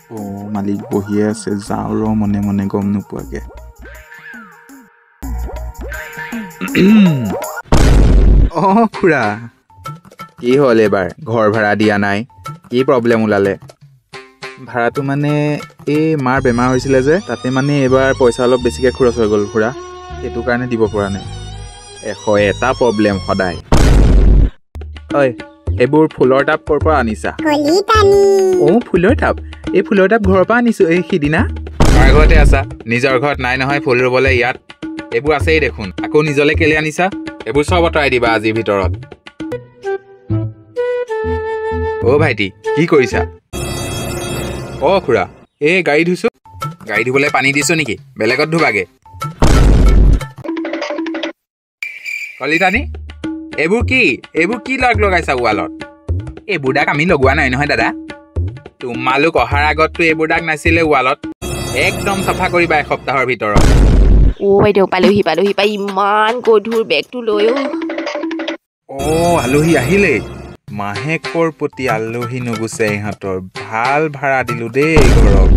অঁ, মালিক বহিয়ে আছে, যাওঁ ৰ মনে মনে গম নোপোৱাকে। অঁ খুৰা, কি হ'ল এইবাৰ ঘৰ ভাড়া দিয়া নাই? কি প্ৰব্লেম ওলালে? ভাড়াটো মানে এই মাৰ বেমাৰ হৈছিলে যে, তাতে মানে এইবাৰ পইচা অলপ বেছিকৈ খৰচ হৈ গ'ল খুৰা, সেইটো কাৰণে দিব পৰা নাই। 101টা প্ৰব্লেম সদায়। ঐ, এইবোৰ ফুলৰ টাব ক'ৰ পৰা আনিছা? অঁ, ফুলৰ টাব? এই ফুলৰ টাব ঘৰৰ পৰা আনিছোঁ এই সিদিনা। কাৰ ঘৰতে আছা? নিজৰ ঘৰত নাই নহয় ফুল ৰুবলৈ। ইয়াত এইবোৰ আছেই দেখোন, আকৌ নিজলৈ কেলৈ আনিছা? এইবোৰ চব আঁতৰাই দিবা আজিৰ ভিতৰত। অ' ভাইটি, কি কৰিছা? অ' খুৰা, এই গাড়ী ধুইছোঁ। গাড়ী ধুবলৈ পানী দিছোঁ নেকি? বেলেগত ধুবাগে। কলিতানী, এইবোৰ কি? এইবোৰ কি দাগ লগাইছা ৱালত? এইবোৰ দাগ আমি লগোৱা নাই নহয় দাদা। তোমালোক অহাৰ আগততো এইবোৰ দাগ নাছিলে ৱালত। একদম চাফা কৰিবা এসপ্তাহৰ ভিতৰত। অ' বাইদেউ, পালোহি পালোহি পাই, ইমান গধুৰ বেগটো লৈ। অ' আলহী আহিলেই। মাহেকৰ প্ৰতি আলহী নুগুচে ইহঁতৰ। ভাল ভাড়া দিলো দেই ঘৰক।